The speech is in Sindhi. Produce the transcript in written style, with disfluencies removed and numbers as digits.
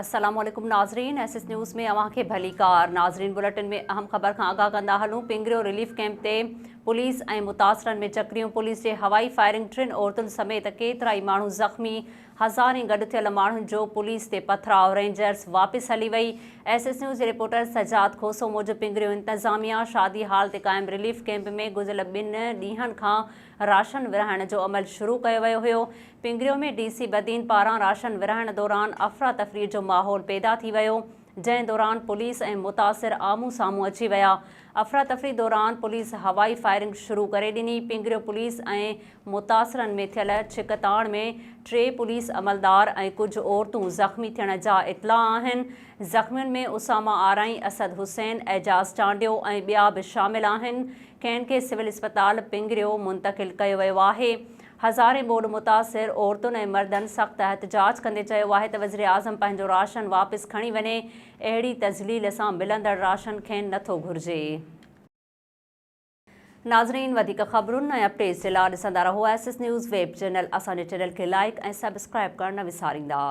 السلام عليڪم ناظرين ايس ايس نيوز ۾ اوهان کي ڀليڪار ناظرين بلٽن ۾ اهم خبر کان آگاهه ڪندا هلون پنگريو رليف ڪئمپ تي پوليس ۽ متاثرن ۾ چڪريون پوليس جي هوائي فائرنگ ٽن عورتن سميت ڪيترائي ماڻهو زخمي هزارين گڏ ٿيل ماڻهن جو پوليس تي پٿراء رينجرز واپس هلي وئي ايس ايس نيوز جي رپورٽر سجاد کوسو موجب پنگريو انتظاميا شادي هال تي قائم رليف ڪئمپ ۾ گذريل ٻن ڏينهن کان راشن ورهائڻ جو عمل شروع ڪيو ويو هيو پنگريو ۾ ڊي سي بدين پاران راشن ورهائڻ دوران افراتفري جو ماحول پيدا ٿي ويو، جنهن دوران پوليس ۽ متاثر آمهون سامهون اچي ويا. افراتفري دوران پوليس هوائي فائرنگ شروع ڪري ڏني، پنگريو پوليس ۽ متاثرن ۾ ٿيل ڇڪتاڻ ۾ ٽي پوليس عملدار ۽ ڪجهه عورتون زخمي ٿيڻ جا اطلاع آهن، زخمين ۾ اسامه آرائين، اسد حسين، اعجاز چانڊيو ۽ ٻيا به شامل آهن، کين کي سول اسپتال پنگريو منتقل ڪيو ويو آهي. هزارين ٻوڏ متاثر عورتن ۽ مردن سخت احتجاج ڪندي چيو آهي ته وزيراعظم پنهنجو راشن واپس کڻي وڃي، اهڙي تذليل سان ملندڙ راشن کين نٿو گهرجي. ناظرين وڌيڪ خبرن ۽ اپڊيٽس جي لا ڏسندا رهو S S news web channel اسان جي چينل کي لائيڪ ۽ سبسڪرائيب ڪرڻ نه وساريندا.